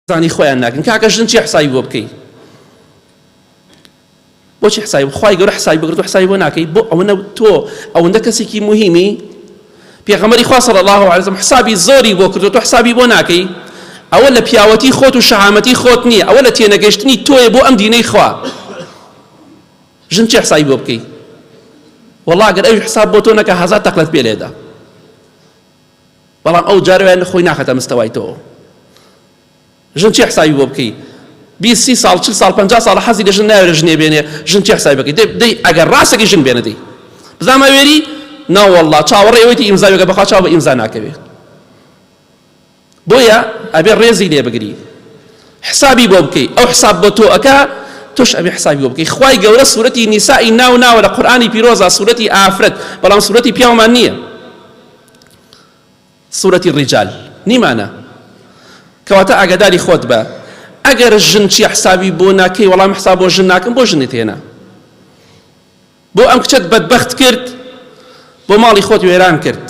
زانی خۆیان ناکەن کاکە ژن چی حسابی بۆ بکەی بۆچی حسابی خوای گەورە حسابی بکرد و حسابی بۆ ناکەی بۆ ئەوەنە تۆ ئەوەندە کەسێکی مهمی پێغەمبەری خوا صلی الله علیه وسلم حسابی زۆری بۆ کردو تۆ حسابی بۆ ناکەی ئەوە لە پیاوەتی خۆت و شەهامەتی خۆت نییە ئەوە لە تێنەگەشتنی تۆیە بۆ ئەم دینەی خوا ژن چی حسابی بۆ بکەی وەڵا گەر ئەوی حساب بۆ تۆ نەکە هەزار تەقلەت پێ لێدا بەڵام ئەو جارەوە خۆی ناخەتە مستەوای تۆ ژن چی حسابی بۆ بکەی 20 سی ساڵ 40 ساڵ 50 ساڵ حەزی لە ژن ناوێرە ژنێ بێنێ ژن چی حسابی بکەی دەی ئەگەر ڕاستەکەی ژن بێنە دەی بزانم ئەوێری ناوەڵڵا چاوەڕێ ئەوەیتی ئیمزا بکە بەخوا چاو بە ئیمزا ناکەوێ بۆیە ئەبێ ڕێزی لێ بگری حسابی بۆ بکەی ئەو حساب بۆ تۆ ئەکا تۆش ئەبێ حسابی بۆ بکەی خوای گەورە سورەتی نیسائی ناو ناوە لە قورئانی پیرۆزا سورەتی ئافرەت بەڵام سورەتی پیاومان نییە سورەتی ڕیجال نیمانە کەواتە ئاگاداری خۆت بە ئەگەر ژن چی حسابی بۆ ناکەی وەڵام حساب بۆ ژن ناکەم بۆ ژنت هێنا بۆ ئەم کچەت بەدبەخت کرد بۆ ماڵی خۆت وێران کرد.